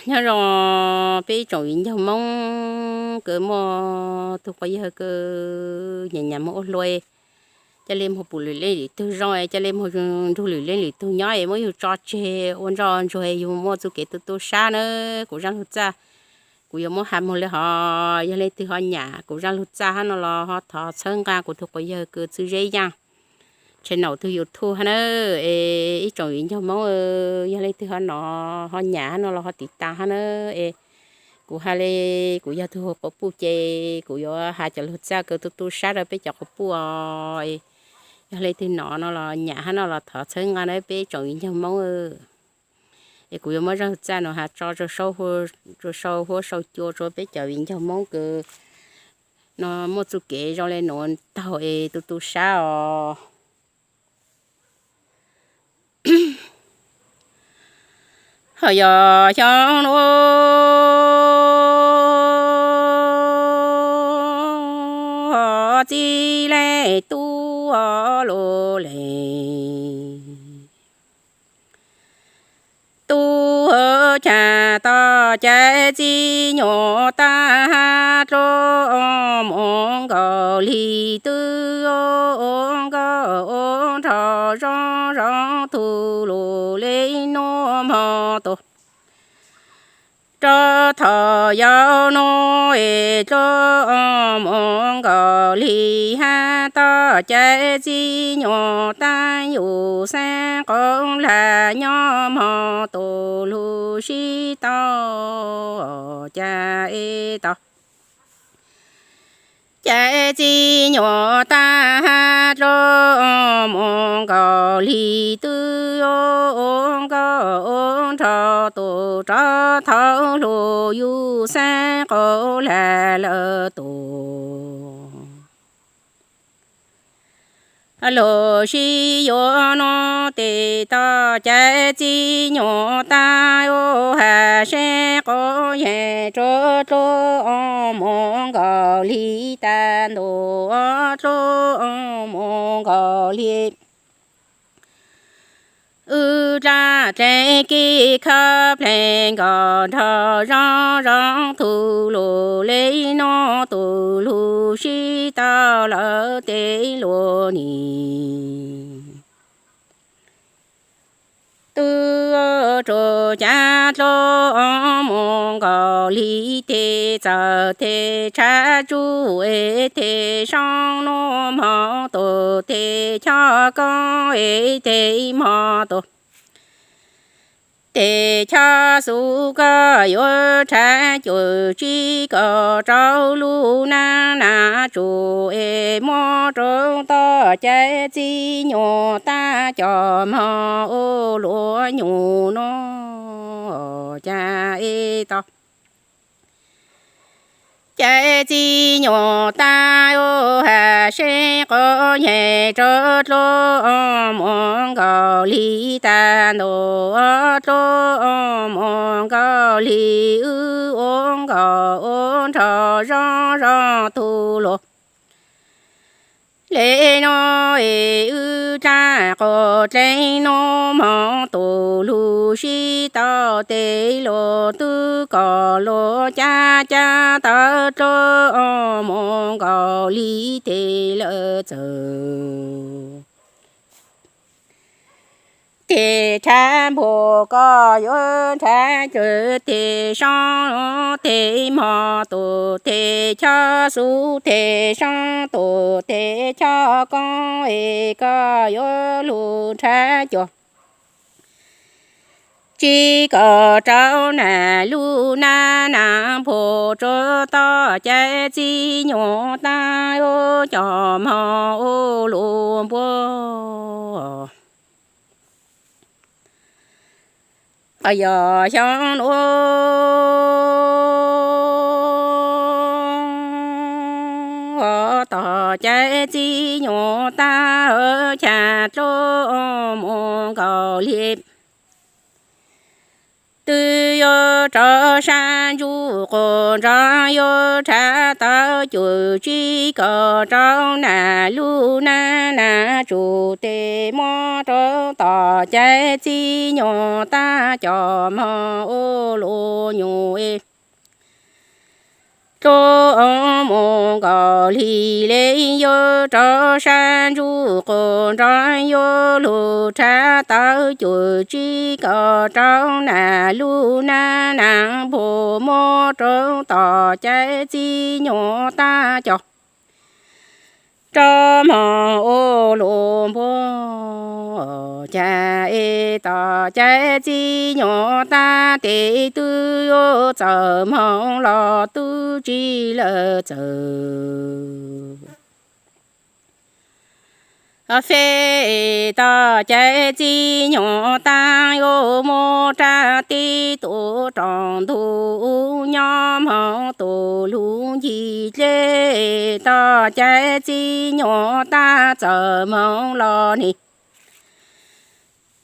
Nyob zoo peb ib tsoom viv ncaus Hmoob kws muaj tug quas yawg kws nyam nyam moog ua hluas, ca le moog pum lwm leej lwm tug zoo, ca le moog nrug lwm leej lwm tug nyob es muab yug tso tseg ua ntsoj ntsuag, yug muaj txuj kev tu tu sab na. Kuv Zaaj Lug Txaj kuv yuav muab has moog le hov, yog leej twg ho nyam kuv Zaaj Lug Txaj hab no los ho thov txhawb nqaa kuv tug quas yawg kws Txwj Zeb Yaaj channel tug YouTube hab na. Es ib tsoom viv ncaus Hmoob, yog leej twg ho nov ho nyam hab no los ho tiv tas hab na. Es kuv has le, kuv yog tug quas puj ces kuv yuav has cov lug txaj kws tu tu sab rau peb cov quas puj os. Yog leej twg nov no los nyam hab no los thov txhawb nqaa na peb ib tsoom viv ncaus Hmoob. Es kuv yuav muab Zaaj Lug Txaj no has tso rua sau huab sau cua rua peb cov viv ncaus Hmoob kws no muaj txuj kev zoo le nuav taug es tu tu sab os. Ho yog xyoo nuav txij leej tub lug leej tub, ca tog caiv txiv nyuam taag hab dlub moov nkaus li twb ua nkauj ua nraug zoo zoo tug lug le nuav moog tug. Rua thaum yau nuav es dlub moov nkaus li hab tog caiv txiv nyuam taag yug xeeb qoob lag nyob moog tug lug sib tau ca es tog. Caiv txiv nyuam taag hab dlub moov nkaus li twb ua nkauj ua nraug tug rua thaum lug yug xeeb qoob lag lawm tug. Lug sib yuav nuav tes tog caiv txiv nyuam taag ua has seb qoob yeej rua dlub moov nkaus li tag ntua dlub moov nkaus li wb dlaab dlev kib khawb pleeg nkaus nraug zoo zoo tug lug le nuav tug lug sib tau lawm tes lug nim. Twb rua ca dlub moov nkaus li tes txawm tes tshav tsuj es tes soob nuav moog tug tes choj koob es tes moog tug. Tes choj xub koj yuav rhav cuam tsib kaum rau lub naab naab tsuas es muab rua tog caiv txiv nyuam taag cov moog ua luam nyuam nuav ca es tog. Caiv txiv nyuam taag ua has seb qoob yeej rua dlub moov nkaus li tag ntua dlub moov nkaus li wb ua nkauj ua nraug zoo zoo tug lug le nuav es wb dlaab quas dlev nuav moog tug lug sib tau tes lug twb kom lug cab cab tawm dlub moov nkaus li tes lawm txawm. Tes rhav npua koj yuav rhav cuam tes soob tes moog tug tes choj xub tes soob tug tes choj koob es koj yuav lug rhav cuam tsib kaum rau nam lub naab naab npua rua tog caiv txiv nyuam taag ua cov moog ua luam npua. Yog xyoo nuav tog caiv txiv nyuam taag ca dlub moov nkaus li twb yuav rau sab ntsuj qus nrov yuav rhab tawv cuam tsib kom rau nas lub nab nas tsuj tes muab rau tom caiv txiv nyuam tab cov mog ua luaj nyuj es dluab mus nkaus li le yuav rau sab ntsuj qus nrov yuav lug rhab tawv cuam tsib kom rau nas lub nab nas npua muab rau tom caiv txiv nyuam tab cov rau mog ua luaj npua. Cas es tom caiv txiv nyuam tab tes twb yuav txawm moog los twb tsis lawv txawm fej. Tom caiv txiv nyuam tab yuav muab rab tib tug rau ntug nyob moog tus lug ncig dleb. Tom caiv txiv nyuam tab txawm moog los nim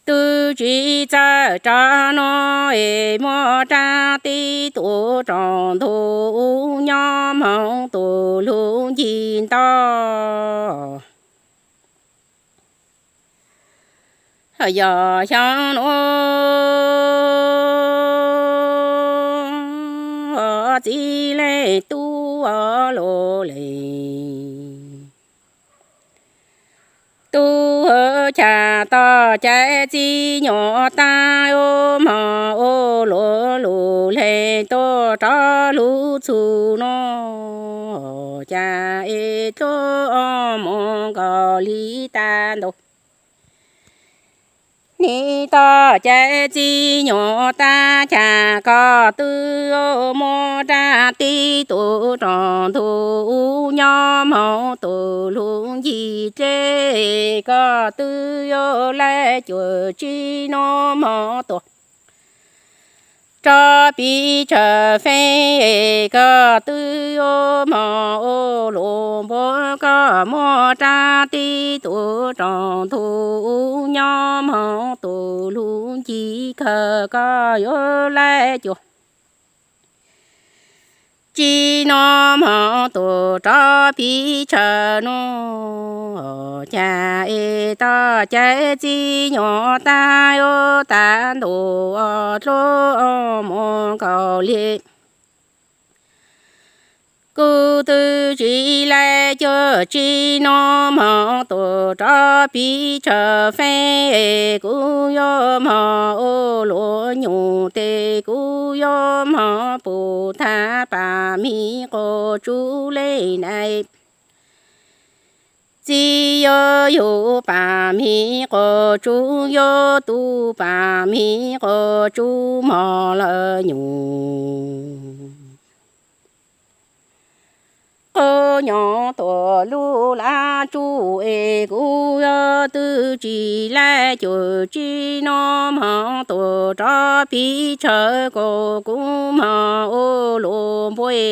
twb tsis txawj rov nuav es muab rab tib tug rau ntug nyob moog tus lug ncig nto. Yog xyoo nuav txiv leej tub lug lees tub cas tom caiv txiv nyuam tab yuav moog ua luaj lug lees tuaj rov lug txug nuav. Cas es dluab mus nkaus li tag ntuj nim tom caiv txiv nyuam tab cas koj twb yuav muab rab tib tug rau ntug nyob moog tus lug ncig dleb. Koj twb yuav laij cuam tsib nuav moog tuaj rau pis tsawg feeb es koj twb yuav moog ua luaj npua. Koj muab rab tib tug rau ntug nyob moog tus lug ncig kawg koj yuav laij cuam tsib nuav moog tuaj rau pis tsawg nuav. Cas es tom caiv txiv nyuam tab yuav tag ntuj dluab mus nkaus li kuv twb tsis laij cuam tsib nuav moog tuaj rau pis tsawg feeb es kuv yuav moog ua luaj nyuj tes kuv yuav moog pum tag pam miv quas tsub leej nais. Txiv yuav yug pam miv quas tsub yuav tu pam miv quas tsub mog lawm nyuj. Quab nyob tuaj lub laj tsuj es kuv yuav twb tsis laij cuam tsib nuav moog tuaj rau pis tsawg kuas kuv moog ua luaj npua.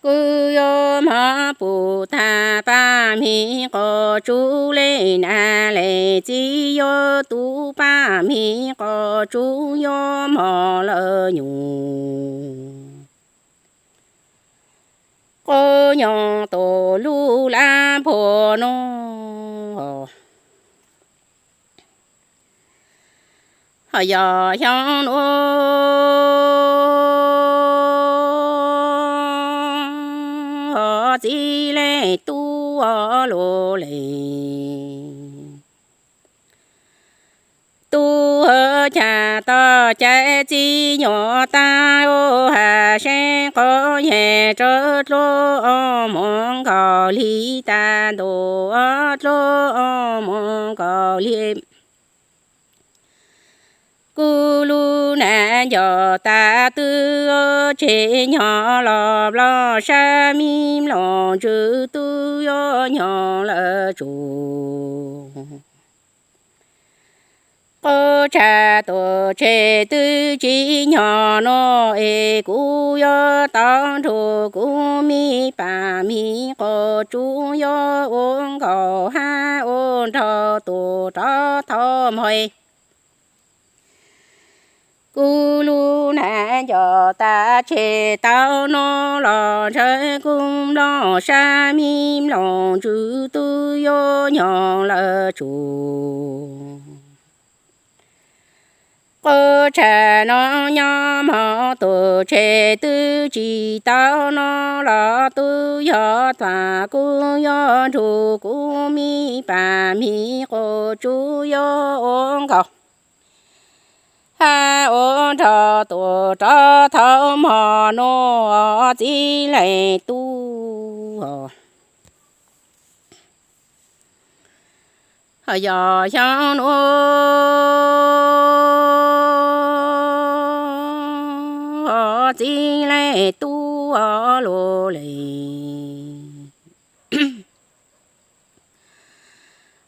Kuv yuav moog pum tag pam miv quas tsub leej nais, txiv yuav tu pam miv quas tsub yuav mog lawm nyuj. Quab nyob tuaj lub laj npua nuav. Yog xyoo nuav txiv leej tub lug lees tub cas tom caiv txiv nyuam tab ua has seb quab nyeg rau dluab mus nkaus li tag ntuj dluab mus nkaus li. Kuv lub nais nco tag twb tseg nyog los nplog sab mib mlom ntsws twb yuav nyog lawm tsuj. Quab tshaj tuaj tseg twb tsis nyog nuav es kuv yuav tau nrug kuv mib pam miv quas tsub yuav ua nkaus hab ua nraug tuaj rov thov mog. Kuv lub nas nco tav tseg tau no los ntshe kuv nplooj sab me nplooj ntsws twb yuav nyob lawm tsuas. Qub tshaj no nyob hmo tus tseg twb tsis tau no los twb yog tuaj kuv yuav nrug kuv me pas me quas tsuas yuav ua nkaus. Hab ua nrog tus rov thaum hmo no txiv leej tub. Yog xyoo nuav txiv leej tub lug le.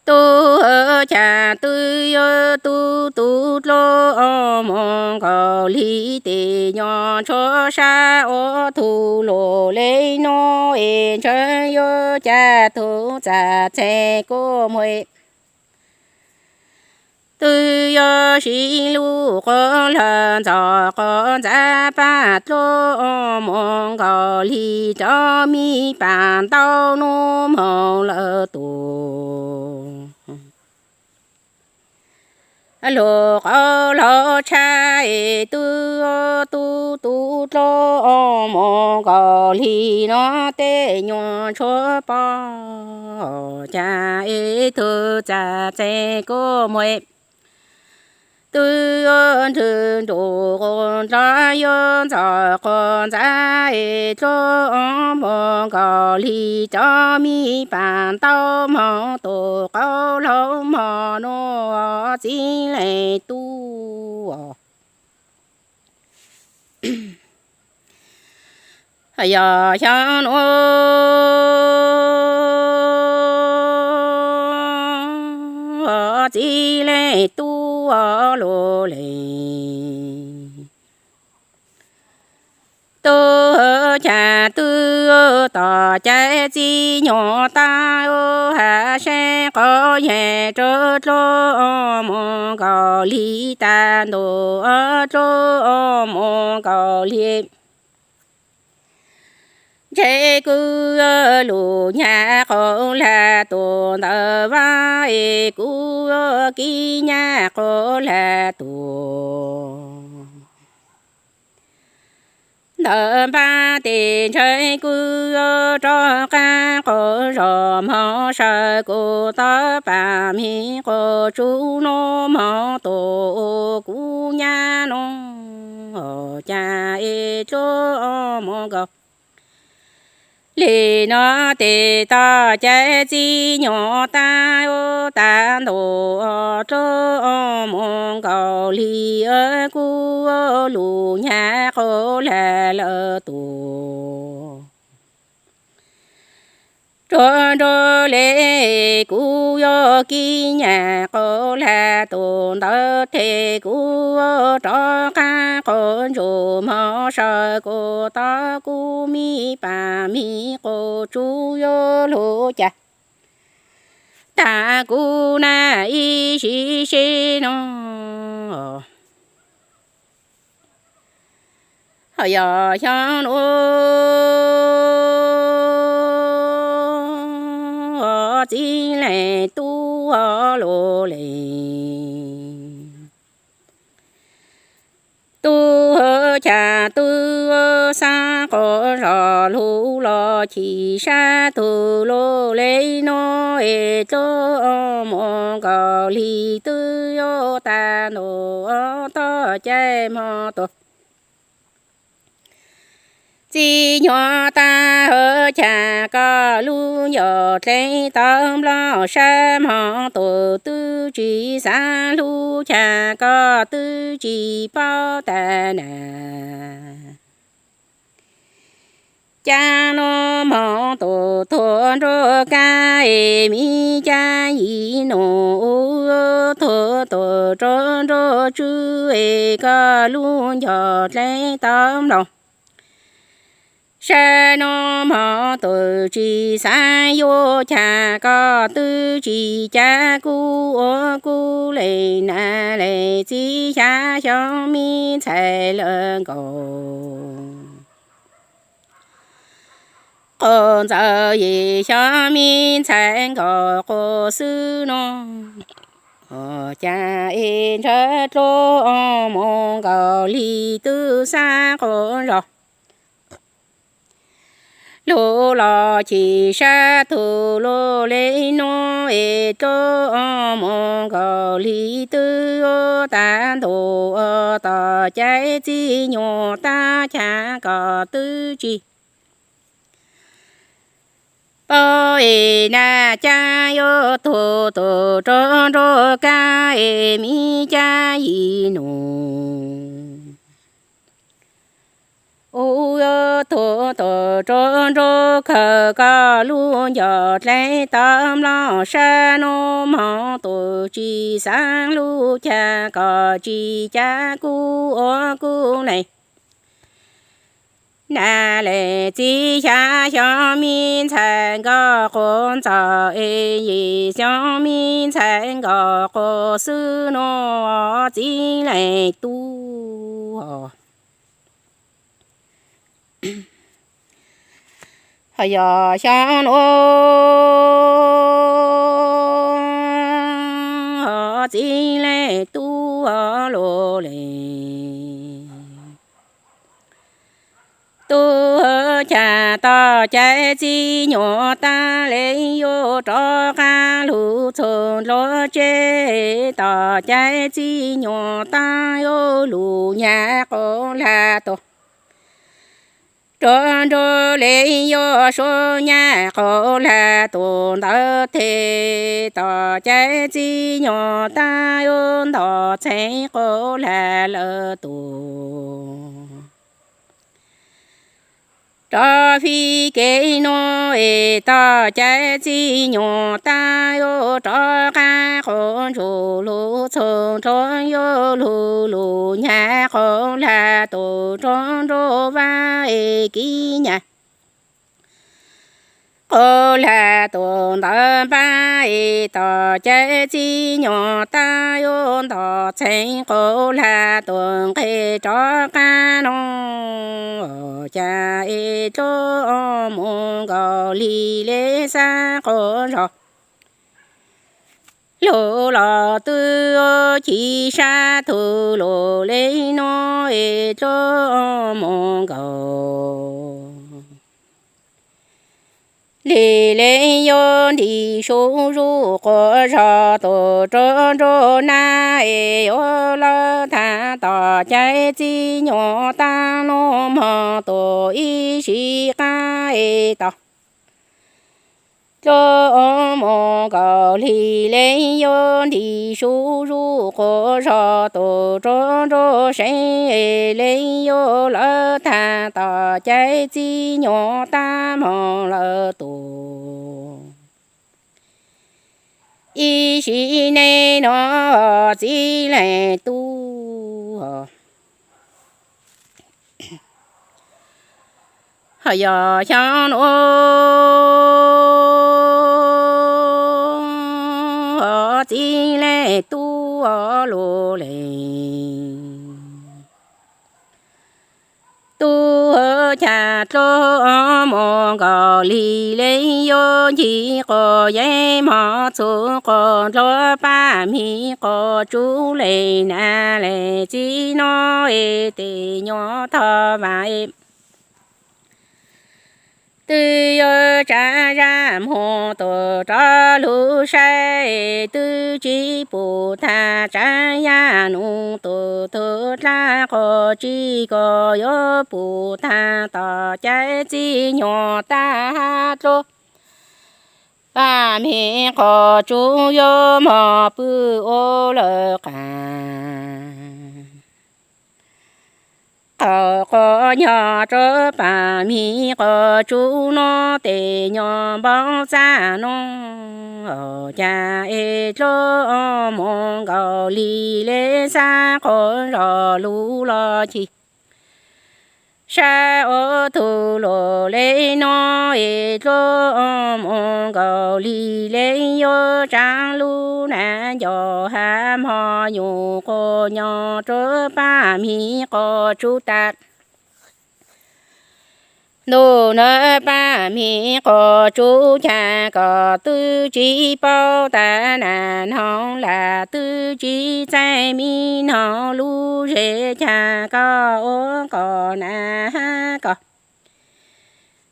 Tub, cas twb yuav tub tub dluab moog nkaus li tej nyuas tshua sab ua tug lug le nuav es ntshe yuav cas tug txav txeeg kuv muaj. Twb yuav siv lub quas lawg ntxog quas ntxav pab dluab moog nkaus li cov me pas ntau nub moog lawm tus. Lug qauv laug tshab es twb tub tub dluab moog nkaus li nuav tej nyuas tshua pom, cas es tug txav txeeg kuv muaj. Twb yuav nrug nruj quas nrov yuav ntxog quas ntxav es dluab moog nkaus li cov me pas ntau moog tus qauv laug hmo nuav txiv leej tub. Yog xyoo nuav txiv leej tub lug le. Tub, cas twb tos caij txiv nyuas tag ua has seb qhov yeej rua dluab moog nkaus li tag ntua dluab moog nkaus li. Ntshe kuv lug nyag quas lag tus ntawd vas es kuv kib nyag quas lag tus ntawd npab tes ntshe kuv rov qab quas zos moog sawv kuv tau pab me quas tsuj nuav moog tus kuv nyab nuav, cas es dluab moog nkaus li nuav tes tos caij txiv nyuas tag ua tag ntua dluab moog nkaus li kuv lug nyag quas lag lawm tus. Rua nruj le kuv yuav kib nyag quas lag tus ntawd tes kuv rov qab quas ntsuj moog sawv kuv tau kuv me pas me quas tsuj yuav lug cas tag kuv nab ib sib seb nuav. Yog xyoo nuav txiv leej tub lug le. Tub, cas twb xaav quas zog lug los chim sab tug lug le nuav es dluab moog nkaus li twb yuav tag ntua tog caij moog tus txiv nyuas tag hawm, cas koj lub ncauj dlev tau nplooj sab moog tus twb tsis xaav hlub, cas koj twb tsis paub tag na. Cas nuav moog tus tuag nruab kab es mi cas yim nus tuag tus rua nruab tswb es koj lub ncauj dlev tau nplooj Sab hnub hmo tus tsis xaav yuav chav, koj twb tsis cav kuv ua kuv le na le txiv xyov xyov me ntxhais lawv nkaus. Quas ntxawm yim xyov me ntxhais nkaus quas xwb no. Ua cas es ntshaw dluab mus nkaus li twb xav quas zog. Lug los chim sab tug lug le nuav es dluab mus nkaus li twb tag ntuj ua tom caiv txiv nyuas tab chav kom twb tsis paub es nag cab yuav tug tug rov nrug kab es mi cab yim nus. Ub yuav tug tug rov nrug khaws koj lub ncauj dlej tau mloj sab hnub hmo tus tsis xaav lub chav kom tsis cav kuv ua kuv le na le txiv xyov xyov me ntxhais nkaus quas ntxawm es yim xyov me ntxhais nkaus quas xwb no txiv le tub. Yog xyov nuav txiv le tub lug le tub chav tom caiv txiv nyuas tab le yuav rov qab lug txug nruab tsev tom caiv txiv nyuas tab yuav lug nyag quas lag tuag rov nrug le yuav suav nyag quas lag tuag ntawd teg tom caiv txiv nyuas tab yuav nto txheej quas lag lawm tuag. Rov fij kev nuav es tom caiv txiv nyuas tab yuav rov qab quas ntsuj lug txug nruab yuav lug lug nyag quas lag tuag rov nruab vaj es kib nyag quas lag tuag ntawd npab es tom caiv txiv nyuas tab yuav nto txheej quas lag tuag nqes rov qab nuav. Cas es dluab mus nkaus li le xav quas zog. Lug los twb chim sab tug lug le nuav es dluab mus nkaus li le yuav ntim su zuj quas zog tug rov nruab nab es yuav lawv tag tom caiv txiv nyuas tab nuav mog tug ib sij qab es tom dluab mus nkaus li le yuav ntim su zuj quas zog tug rov nruab sev es le yuav lawv tag tom caiv txiv nyuas tab mog lawm tuag. Ib sij neb nuav txiv le tub, yog xyov nuav txiv le tub lug le tub, cas dluab mus nkaus li le yuav ncig quas yeeb mog txug quas npluag paj mig quas tsuj le na le txiv nuav es tes nyuas thov vam es twb yuav tsav zaj moog tug rov lug saib, twb tsis pum tag tsav yaj nus tug tug dlaab quas tsis kos yuav pum tag tom caiv txiv nyuas tab hab dluab paj mig quas tsuj yuav mog pw ua lawv qaas. Qaug quas nyog rov paj mig quas tsuj nuav tes nyuas npau txaj nuav, cas es dluab mus nkaus li le xav quas zog lug los chim sab ob tug los le no es dlub mus nkaus li le yuav tsav lub nas nco hav hmo nyuj quas nyo rau paj hmiv quas tsub tas. Ntuj na paj hmiv quas tsub cas koj twb tsis paub tas nas noog lam twb tsis txeeb mi noog lub zes cas koj ua kom nas hab koj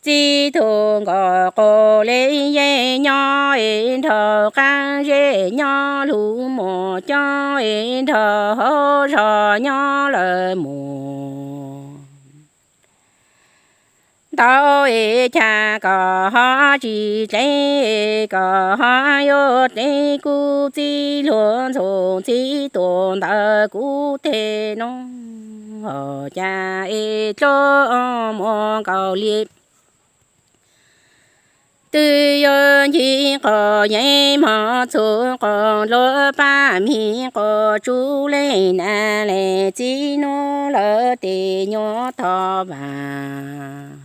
txib tug nkos quas le yeej nyob es nrog qaab zej nyob lug mus coob es nrog hauv zog nyob lawm mus ntau es cas koj ho tsis dlev es koj ho yuav dlev kuv txib luag ntxuj txib tuam ntawm kuv teg no cas es dlub mus nkaus li twb yuav ncig quas yeeb mog txug quas ntuj paj hmiv quas tsub le nas le txib nub lawm tes nyuam tog vas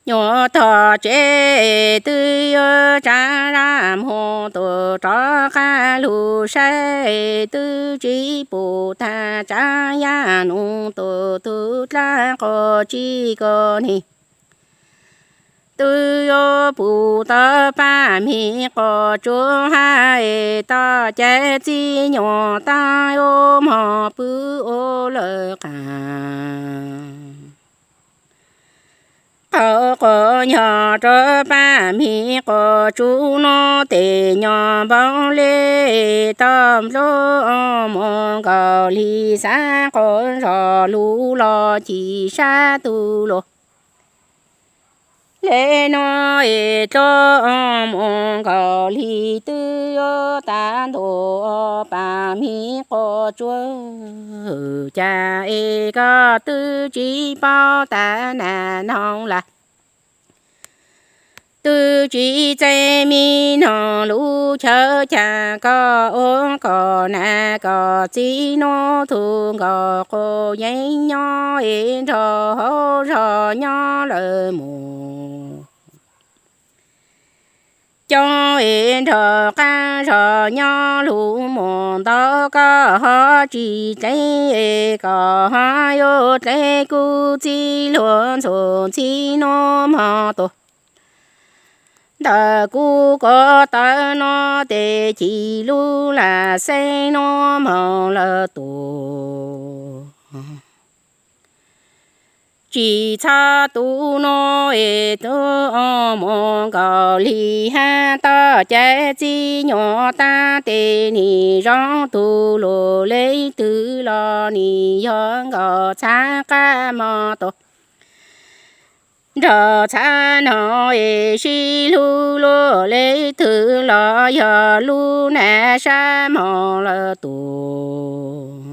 nyuam tog tsev twb yuav tsav zaj mus tus rov qab lug saib twb tsis pum tag tsav yaj nug tus tug dlaab quas tsis koj ne twb yuav pum tau paj hmiv quas tsub hab es toj caiv txib nyuam taab yuav mog pw ua lawm qaag qhov quas nyob rau paj hmiv quas tsub nub tes nyob npaum le toj nplooj mus nkaus li xav quas zog lug los ci sab tug lug le no es dlub mus nkaus li twb yuav tas ntua paj hmiv quas tsub cas es koj twb tsis paub tas nas noog lam twb tsis txeeb mi noog lub chaw cas koj ua kom nas koj txib nub tug nkos quas yeeb nyob es nrog hauv zog nyob lawm mus coob es nrog qaab zog nyob lug mus ntau koj ho tsis dlev es koj ho yuav dlev kuv txib luag ntxuj txib nub mog tuag ntawm kuv ko taw no tes ci lub lam xeeb nub mog lawm tuag tsis txhob tu nub es dlub mus nkaus li hab toj caiv txib nyuam taab tes nim zoo tug lug le twg los nim yog nkaus txhav qab mog tuag nrog txhav noog es sib hlub luaj le twg los yog lub nas sab mog lawm tuag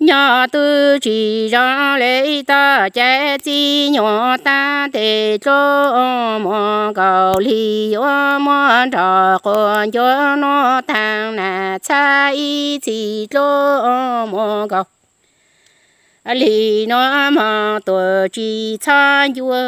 nyob twb tsis zoo le toj caiv txib nyuam taab tes dlub mus nkaus li yuav muab nrog quas ncuav nub taag nas txhab ib txhis dlub mus nkaus li nub mog tuag tsis txhob ncua